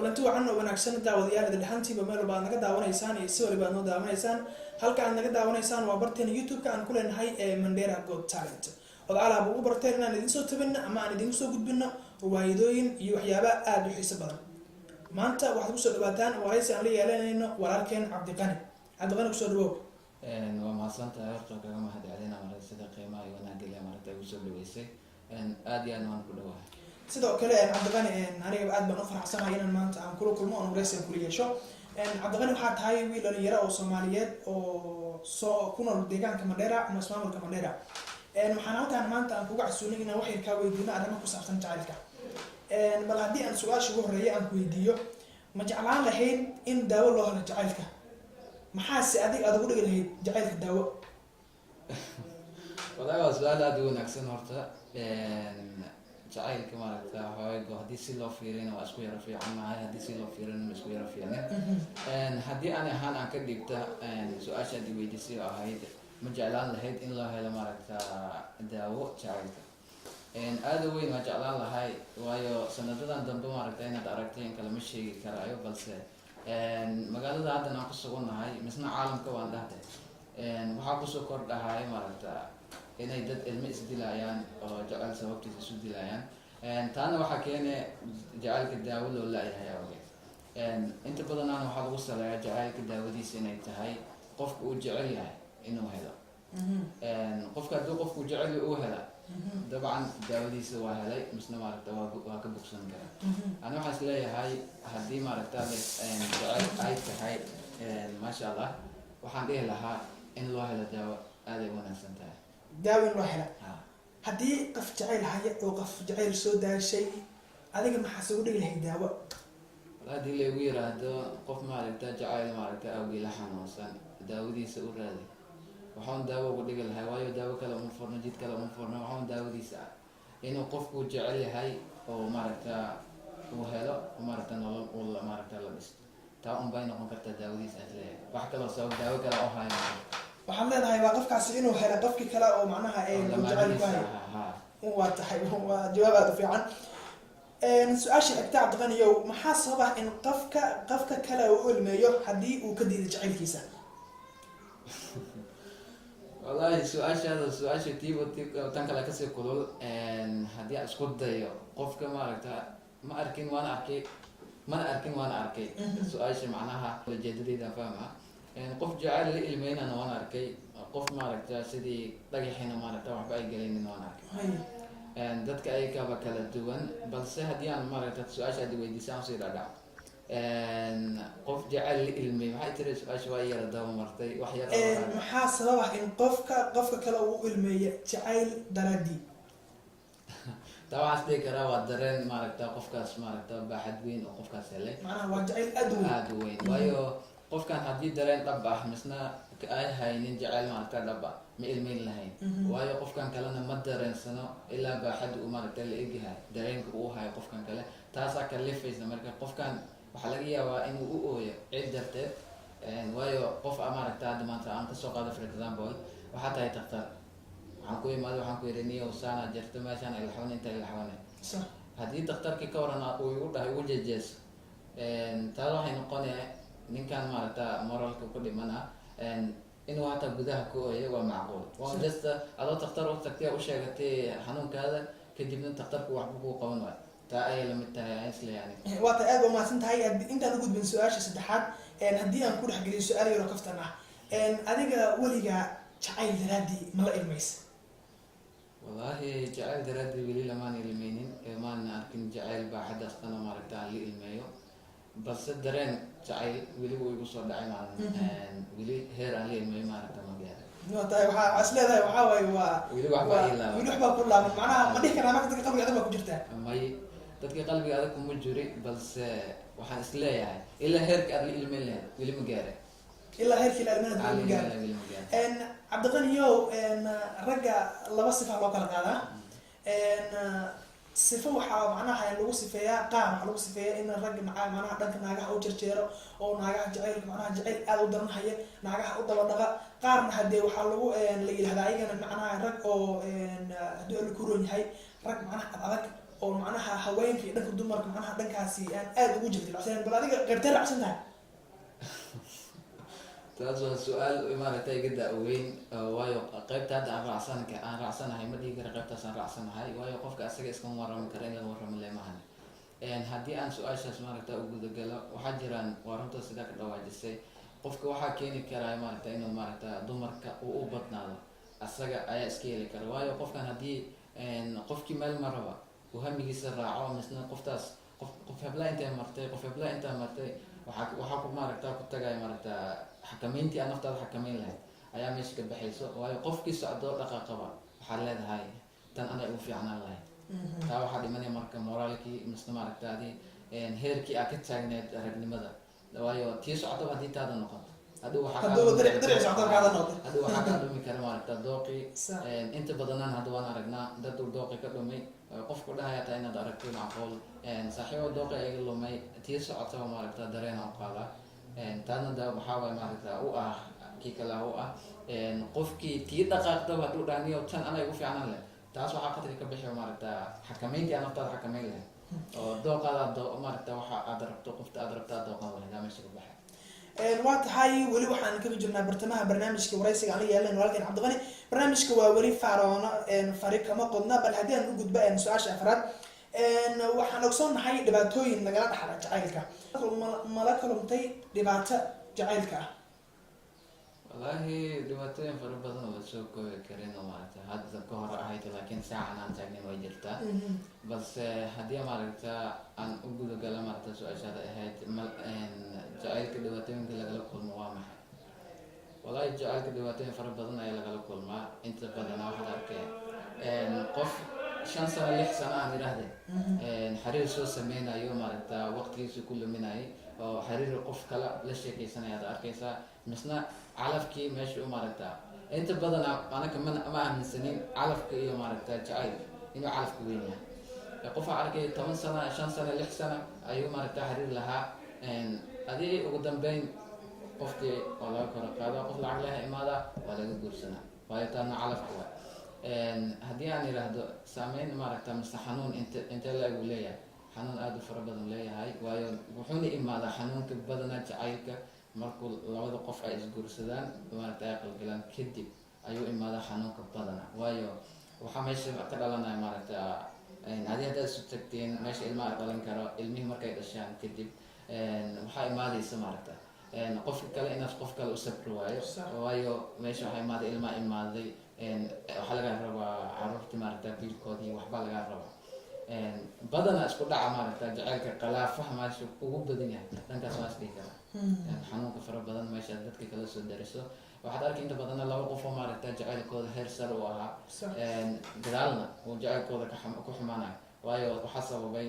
Kulanti wacan oo wanaagsan, daawadayaal, idin dhahantiiba meel walba aad naga daawanaysaan iyo si waliba aad noo daawanaysaan. Halka aad naga daawanaysaan waa barteena YouTube-ka aan ku leenahay ee Mandera Got Talent, ood alaab ugu barteen inaan idiin soo tabino ama aan idiin soo gudbino riwaayadooyin iyo waxyaaba aada u xiiso badan. Maanta waxaad kusoo dhawaataan waraysi aan la yeelanayno walaalkeen Cabdiqani. Cabdiqani, kusoo dhawow. Waa mahadsantahay. Horta kaga mahad celina marata sida qiimaha iyo wanaagga le marata igu soo dhaweysay. Aada iyo aad waan ku dhawahay. Sidoo kale, Cabdiqani, aniga aad baan u faraxsanahay inaan maanta aan kula kulmo oon waraysi aan kula yeesho. Cabdiqani, waxaa tahay wiil dhalinyaro oo Soomaaliyeed oo soo ku nool deegaanka Mandheera ama ismaamulka Mandheera. Waxaan halkaan maanta aan kuga casuunay inaan wax yar kaa weydiino arrimo ku saabsan jacaylka. Bal haddii aan su-aasha ugu horreeya aan ku weydiiyo, ma jeclaan lahayd in daawo loo helo jacaylka? Maxaase adig aad ugu dhigi lahayd jacaylka daawo? Wallahi, waa su-aal aada u wanaagsan. Horta jacaylka maaragta xoogo haddii si loo fiirina waa isku yaro fiican nahay, haddii si loo fiirina ma isku yaro fiicnin. Haddii ani ahaan aan ka dhigta su-aasha aad i weydiisay oo ahayd ma jeclaan lahayd in loo helo maaragta daawo jacaylka, aada u weyn waa jeclaan lahay, waayo sanadadan dambe maaragta inaad aragtay in kale ma sheegi karaayo, balse magaalada haddan aan ku sugannahay misna caalamka waan dhahday waxaa kusoo kordhahay maaragta inay dad ilmo isdilayaan oo jecel sababtiisa isu dilayaan. Taana waxaa keene jacaylka daawo loo la-yahay awgeed. Inta badanaana waxaa lagu saleeyaa jacaylka daawadiisa inay tahay qofka uu jecel yahay inuu helo. Qofka hadduu qofku jecel uu hela, dabcan daawadiisa waa helay, misna maaragta waa ka bogsan karaa. Ani waxaan is leeyahay haddii maaragta jecel ay tahay, maasha Allah, waxaan dhihi lahaa in loo helo daawo aaday u wanaagsan tahay. Daawo in loo hela. Ha. Haddii qof jacayl haya oo qof jacayl soo daashay, adiga maxaa sugu dhigi lahayd daawo? Wala haddii laygu yiraahdo qof maaragta jacayl maaragta awgii la xanuunsan daawadiisa u raadi, waxaan daawo ugu dhigi lahay, waayo daawo kale uma furno, jid kale uma furno, waxaan daawadiisa ah inuu qofku jecel yahay oo maaragta uu helo oo maaragta nolol uu maaragta la dhisto. Taa un bay noqon kartaa daawadiisa, aan isleeyahay. Wax kaloo sabab daawo kale oo hayo ma jirto. Waxaad leedahay waa qofkaasi inuu helo qofkii kale oo macnaha oo uu jacayl ku lamaanihiisa hayo. Ha. Waa tahay, waa jawaab aada u fiican. Su-aasha xigta, Cabdiqaniyow, maxaa sababa in qofka qofka kale uu u ilmeeyo haddii uu ka diido jacaylkiisa? Wallahi, su-aashaada su-aasha tiiba tan kale kasii kulul. Haddii aan isku dayo, qofka maaragta ma arkin waana arkay, mana arkin waana arkay. Su-aasha macnaha ujeedadeyda fahma. Qof jacayl la ilmeynana waan arkay, qof maaragta sidii dhagaxiina maaragta waxba ay gelaynin waan arkay. Dadka ayagaba kala duwan, balse haddii aan maaragta su-aasha aad weydiisay aan usii dhadhaco, qof jacayl la ilmey, maxay tiri su-aasha? Waa yara daba martay wax yar oo Maxaa sababa in qofka qofka kale uu u ilmeeyo jacayl daraadii? Taa waxaan is dhihi karaa waa dareen maaragta qofkaas maaragta baaxad weyn oo qofkaas helay. Macnaha waa jacayl aada u weyn. Aada u weyn, waayo qofkan haddii dareen dhab ah misna ay haynin jacayl maaragta dhab ah, ma ilmeyn lahayn, waayo qofkan kalena ma dareensano ilaa baaxadda uu maaragta la egyahay dareenka uu hayo qofkan kale. Taasaa kalifaysa. Marka qofkan waxaa laga yaabaa inuu u ooyo cid darteed, waayo qof a maaragta hadda maanta aan kasoo qaado, for example, waxaa tahay daktar, waxaan ku imaada, waxaan ku yidhi, "Niyow, saana jirto, meeshaan ilaxwane, inta ilaxwane." Haddii daktarkii ka waran uu igu dhahay igu jejeeso, taas waxay noqonaya ninkan maaragta moralka ku dhimana inuu hataa gudaha ku ooyo waa macquul. Waa just adoo daktar u tagtay, u sheegatay xanuunkaada, kadibna daktarku waxba kuu qaban waayo. Taa ayay lamid tahay aan isleeyahay aniga. Waa tahay, aad baa umahadsan tahay. Intaan u gudbin su-aasha saddexaad, haddii aan ku dhex geliyo su-aal yaroo kaftan ah, adiga weligaa jacayl daraadii ma la ilmaysa? Wallaahi, jacayl daraadii weli lamaan ilmeynin, maana arkin jacayl baaxadaas dhan oo maaragta aan la ilmeeyo, balse dareen jacayl weli wuu igu soo dhacay maalin. Weli heer aan la ilmeeyo maaragta ma gaarin. Waa tahay, waxaa is leedahay waxaa waaye waa Weli wax baa ii laaban. Weli wax baa ku laaban. Macnaha ma dhihi karnaa marka dadka qalbiga adag baa ku jirtaa? May, dadka qalbiga adag kuma jiri, balse waxaan is leeyahay ilaa heerka aad la ilmeyn lahayd weli ma gaarin. Ilaa heerkii la ilmeyn Aan weli la ma gaarin. Weli ma gaarin. Cabdiqaniyow, ragga laba sifa loo kala qaadaa. Sifo waxaa macnaha lagu sifeeyaa, qaar waxaa lagu sifeeyaa in ragga macnaha dhanka naagaha u jarjeero oo naagaha jacaylka, macnaha jacayl aada u daran haya, naagaha u daba dhaqa. Qaarna hadee waxaa lagu la yidhahdaa ayagana macnaha rag oo haddii alla ku roon yahay, rag macnaha ad adag. Oo macnaha haweenka iyo dhanka dumarka, macnaha dhankaasi aan aada ugu jirjilcsanen. Bal adiga qaybtee raacsan tahay? Taas waa su-aal maaragtay iga da-weyn, waayo qaybta hadda aan raacsanahay ma dhihi kara qaybtaas aan raacsanahay, waayo qofka asaga iskama warrami kara, in laga warramo leemahan. Haddii aan su-aashaas maaragta u gudagalo, waxaa jiraan, waa runta sidaa ka dhawaajisay, qofka waxaa keeni karaa maaragta inuu maaragta dumarka uu u badnaado, asaga ayaa iska heli kara. Waayo qofkan haddii qofkii meel maraba uu hamigiisa raaco, misna qoftaas qof hebla intay martay, qof hebla intaa martay, waxaa ku maaragta ku tagay maaragta xakameyntii aad naftaada xakameyn lahayd ayaa meesha ka baxayso. Waayo qofkii socdo dhaqaaqaba waxaad leedahay tan anay ugu fiicnaan lahayd. Taa waxaa dhimanaya marka moraalkii, misna maaragta adi heerkii aad ka taagneed ragnimada. Waayo tii socotaba haddii taada noqoto, hadhow waxaa kaa Hadduu dhumi dariic socdo kaada noqdo. Hadhow waxaa kaa dhumi kara maaragta dooqii. Sax. Inta badanaan hadda waan aragnaa dad uu dooqi ka dhumay. Qofku dhahaya taa inaad aragto macquul, saaxiibo dooqi iga lumay, tii socotaba maaragta dareena u qaadaa. Taadna da waxaa waay maaragta u ah kii kale u ah qofkii tii dhaqaaqdaba hadduu dhahniyo tan anay ugu fiicnaan leh, taas waxaa qadka ka bixi maaragta xakameyntii aad naftaada xakameyn lahayd oo dooqaada maaragta waxa aad rabto, qofta aad rabto aad dooqan lahayd aa meesha ka baxay. Waa tahay, weli waxaan kaga jirnaa bartamaha barnaamijka waraysiga aan la yeelan walaalkeen Cabdiqani. Barnaamijka waa weli faroona fari kama qodna. Bal haddii aan u gudbo su-aasha afraad, waxaan ogsoonnahay dhibaatooyin lagala dhaxla jacaylka. Mala kulumtay dhibaato jacaylka ah? Wallaahi dhibaatooyin fara badan oo la soo koobi karin oo maaragta hadda ka hor ahayd, laakiin saacan aan taagnayn way jirtaa. Balse haddii maaragta aan u gudagalo maaragta su-aashaada ahayd, jacaylka dhibaatooyinka lagala kulmo waa maxay? Wallaahi jacaylka dhibaatooyin fara badan ayaa lagala kulmaa. Inta badana waxaad arkay qof 5 sano, 6 sano aan idhaahde, xiriir soo sameynayo, maaragta waqtigiisa ku luminayay oo xiriir qof kale la sheekeysanaya aad arkaysaa, misna calafkii meesha u maaragta. Inta badan anaka ma aaminsanin calafka iyo maaragta jacayl inuu calafka weyn yahay. Qofaa arkay 10 sano, 5 sano, 6 sano ayuu maaragta xiriir lahaa. Adi ugu dambeyn qofkii waa laga kora qaada, qof lacag leh imaada, waa laga guursanaa, waayo taana calafka waay. Haddii aan idhaahdo saameyn maaragta mise xanuun intee la egu leeyahay, xanuun aada u fara badan leeyahay. Waayo wuxuuna imaadaa xanuunka badanaa jacaylka markuu labada qof ay isguursadaan, maaragta ay qalgalaan kadib ayuu imaadaa xanuunka badana. Waayo waxaa meesha ka dhalanaya maaragta adi haddaad isu tagteen, meesha ilmaha dhalan karo. Ilmihii markay dhashaan kadib waxaa imaadaysa maaragta qofka kale inaad qof kale u sabri waayo. Waayo meesha waxaa imaaday ilmaa imaaday, waxaa laga rabaa caruurtii maaragta biilkoodii, waxbaa laga rabaa. Badanaa isku dhaca maaragta jaceylka khilaafaha meesha ugu badan yahay dhankaas waa is dhihi karaa. Xanuunka fara badan meesha dadka kala soo dariso, waxaad arkay inta badanna laba qof oo maaragta jaceylkooda heer sare u ahaa, gadaalna uu jaceylkooda ku xumaanayo. Waayo waxaa sababay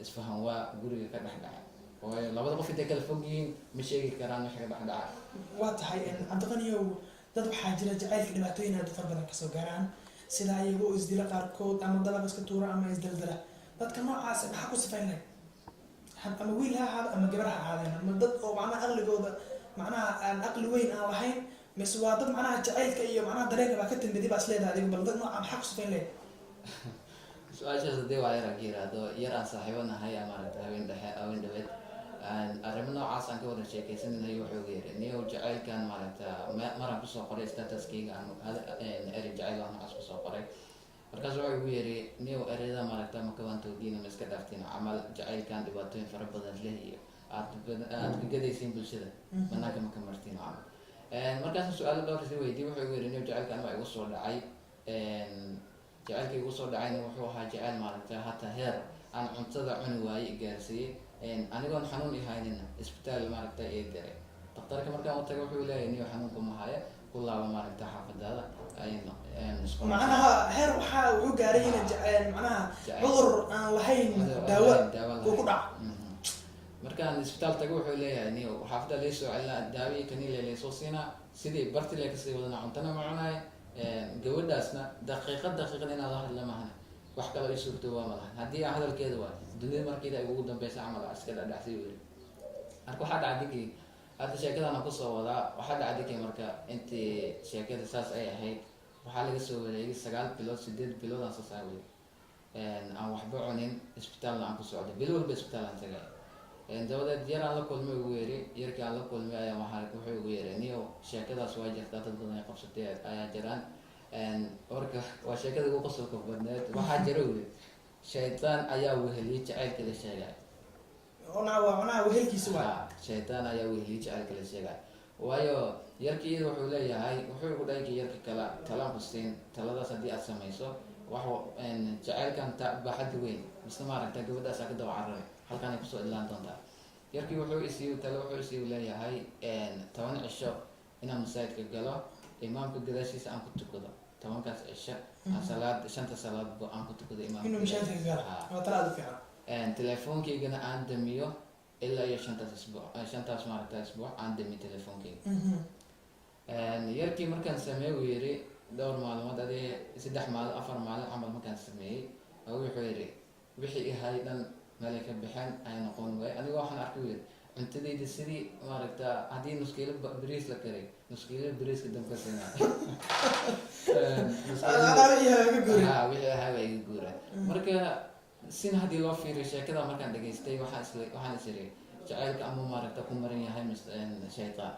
isfahan waa guriga ka dhex dhacay. Waayo labada qof intay kala fog yihiin ma sheegi karaan wixii ka dhex dhacay. Waa tahay, Cabdiqaniyow. Dad waxaa jira jacaylka dhibaatooyin aad u fara badan kasoo gaaraan, sida iyago isdila qaarkood ama dalaq iska tuura ama isdaldala. Dadka noocaas maxaa ku sifayn lahayd? Ama wiil ha ahaado ama gabar ha ahaadeen, ama dad oo macnaha aqligooda macnaha aan aqli weyn aan lahayn, mise waa dad macnaha jacaylka iyo macnaha dareenka baa ka tambadi baa isleedahay adigu? Bal dad nooca maxaa ku sifayn lahayd? Su-aashaas hadii waa yar yiraahdo, yar aan saaxiibo nahay maaragta haween dhexe, haween dhaweed arrimo noocaas aan ka wada sheekeysanayay, wuxuu yiri: "Niyow, jacaylkan maaragta maraan kusoo qoray statuskayga aan erey jacayl oo noocaas kusoo qoray." Markaas wuxuu igu yiri: "Niyow, ereyada maaragta ma kawantoodiina, ma iska dhaaftiin camal jacaylkan dhibaatooyin fara badan leh iyo aad ka gadaysiin bulshada banaanka, ma ka martiin camal?" Markaas su-aalo dhowr is weydiiyey. Wuxuu igu yiri: "Niyow, jacaylkan waa igu soo dhacay. Jacaylka igu soo dhacayna wuxuu ahaa jacayl maaragta hataa heer aan cuntada cuni waaye i gaarsiiyey, anigoon xanuun i haynina isbitaal maaragta ii diray. Daktarka markaan u tagay wuxuu leeyahay: 'Niyo, xanuunka ma haya, ku laabo maaragta xaafadaada.'" Macnaha heer waxaa wuxuu gaaray ina macnaha cudur aan lahayn daawo uu ku dhaco. Markaan isbitaal tago wuxuu leeyahay: "Niyo, xaafadda lay soo celinaa, daawii kaniile laysoo siinaa, sidii barti lee kasii wadana, cuntana ma cunaay, gabadhaasna daqiiqad daqiiqad inaan la hadla mahane wax kaloo ii suurto waa malahan. Haddii aan hadalkeeda waay dunida markeeda ay ugu dambeysa camal iska dhadhacsay," uu yiri. Marka waxaa dhacay dinkii hadda sheekadana kusoo wadaa, waxaa dhacay dinkii marka intii sheekada saas ay ahayd, waxaa laga soo wareegay 9 bilood, 8 bilood aan soo saaway. Aan waxba cunin, isbitaalna aan ku socday, bil walba isbitaal aan tagay. Dabadeed yar aan la kulmay ugu yeri, yarkii aan la kulmay ayaa waxaa wuxuu igu yeri, "Niyow, sheekadaas waa jirtaa, dad badan ay qabsatay ayaa jiraan." Warka waa sheekada ugu qosolka badneed. Waxaa jira, uu yiri, shaytaan ayaa weheliyey jacaylka la sheegay. Cunaha waa cunaha wehelkiisa waay. Ha, shaytaan ayaa weheliyey jacaylka la sheegay, waayo yarkii iyada wuxuu leeyahay, wuxuu igu dhahay yarka kala talaan ku siin, taladaas haddii aad samayso, wax jacaylkan ta baaxadda weyn mise maaragta gabadhaas aa ka daba cararay, halkaan ay kusoo idlaan doontaa. Yarkii wuxuu isiiy tale, wuxuu isiiy leeyahay 10 cisho inaan masaajidka galo, imaamka gadaashiisa aan ku tukado 10-kaas cisho, aan salaad shanta salaadba aan ku tukado imaamka inuu mashaajidka gala. Ha. Waa tala aada u fiican. Telefoonkaygana aan damiyo ilaa iyo shantaas isbuuc, shantaas maaragta isbuuc aan damiyo telefoonkayga. Yarkii markaan sameeyey, uu yiri, dhowr maalmood, adee 3 maalin, 4 maalin camal markaan sameeyey, wuxuu yiri wixii ihay dhan meelay ka baxeen ay noqon waay. Aniga waxaan arkay, uu yiri, cuntadayda sidii maaragta haddii nuskiilo bariis la karay, nuskiilo bariiska damka siinaa. Alaaba iyo ka guuray. Ha, wixii ahaa baa iga guura. Marka sina haddii loo fiiriyo sheekada markaan dhageystay, waxaan is iri jacaylka ama maaragta ku maran yahay shaytaan,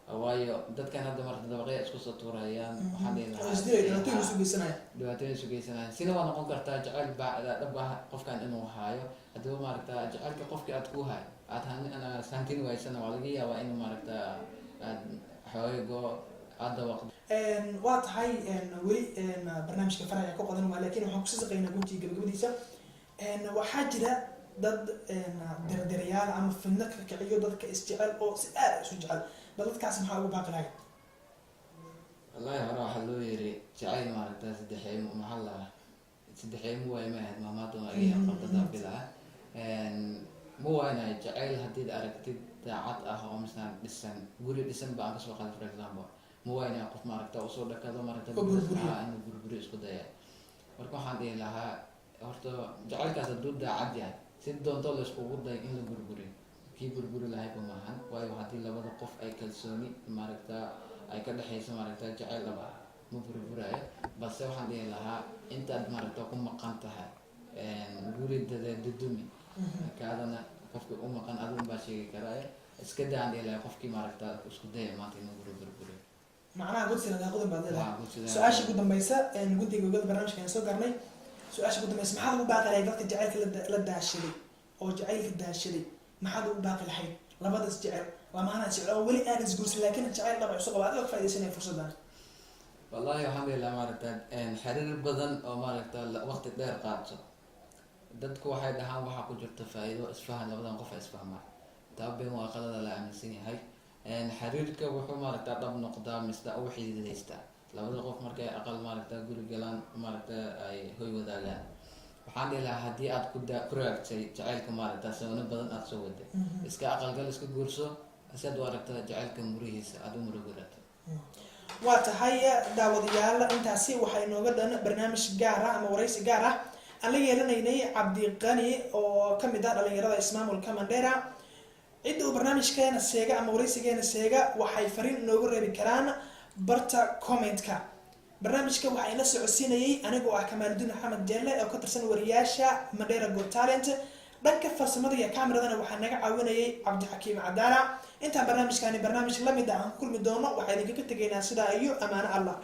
waayo dadkan hadda marata dabaqya isku soo tuurayaan. Waxaan dhihi lahaa isdilay, dhibaatooyin isu geysanaya. Dhibaatooyin isu geysanaya. Sina waa noqon kartaa jacayl dhab ah qofkan inuu haayo. Haddii maaragta jacaylka qofkii aad ku haay aad hantin waysana, waa laga yaabaa inuu maaragta aad xoogo aad dabaqdo. Waa tahay, weli barnaamijka farax ayaa ku qodan waa, laakiin waxaan kusii saqaynaa guntii gabagabadiisa. Waxaa jira dad dardarayaal ama fidno ka kiciyo dadka isjecel oo si aad isu jecel. Bal dadkaas maxaa ugu baaqi lahayd? Wallahi, hore waxaa loo yiri jacayl maaragta saddexeemo, maxaa la saddexeemo waay, ma ahayd maamaada waa iga qabdada bilaa ma waaynahay. Jacayl haddiid aragtid daacad ah oo misna dhisan, guri dhisan ba aan kasoo qaaday, for example, ma waaynahay qof maaragta usoo dhakado maaragta oo burburiyo. Inuu burburiyo isku daya. Marka waxaan dhihi lahaa, horta jacaylkaas hadduu daacad yahay, si doonto la iskugu day in la burburiyo, kii burburi lahayba maahan. Waayo haddii labada qof ay kalsooni maaragta ay ka dhexayso, maaragta jacayl dhab ah ma burburayo. Balse waxaan dhihi lahaa, intaad maaragta ku maqan tahay guri dadeed dudumi, kaadana qofkii u maqan adun baa sheegi karaayo. Iska daa aan dhihi lahaa qofkii maaragta isku daya maanta inuu guri burburiyo. Macnaha godsina daaqudin baad leedahay. Waa, godsida. Su-aasha ugu dambeysa, guntiga gogada barnaamijka ayaan soo garnay. Su-aasha ugu dambeysa, maxaad ugu baaqi lahayd dadka jacaylka la daashaday oo jacaylka daashaday? Maxaad ugu baaqi lahayd labadaas jecel, lamaanaas jecel oo weli aan isguursan laakiin jacayl dhab ay isu qaba, adigoo ka faaidaysanaya fursaddan? Wallahi, waxaan dhihi lahaa maaragta xiriir badan oo maaragta waqti dheer qaato, dadku waxay dhahaan waxaa ku jirta faa'iido isfahan, labadan qof ay isfahmaan. Taa been waa, qalada la aaminsan yahay. Xiriirka wuxuu maaragta dhab noqdaa mise u xididaystaa labada qof markay aqal maaragta guri galaan, maaragta ay hoy wadaagaan. Waxaan dhihi lahaa, haddii aad ku raagtay jacaylka, maaragta sawno badan aad soo waday, iska aqalgal, iska guurso, si aad u aragta jacaylka murihiisa aad u murugurato. Waa tahay, daawadayaal, intaasi waxaa inooga dhan barnaamij gaar ah ama waraysi gaar ah aan la yeelanaynay Cabdiqani oo kamid ah dhalinyarada ismaamulka Mandera. Cidda uu barnaamijkeena seega ama waraysigeena seega waxay fariin inoogu reebi karaan barta comment-ka. Barnaamijka waxaa ila socodsiinayay anigoo ah Kamaaludiin Maxamed Jeelle oo ka tirsan wariyaasha Mandera Got Talent. Dhanka farsamada iyo kameradana waxaa naga caawinayay Cabdixakiim Cadaala. Intaan barnaamijkaani barnaamij lamid ah aan ku kulmi doono, waxaa idinkaga tegaynaa sidaa iyo amaano Allah.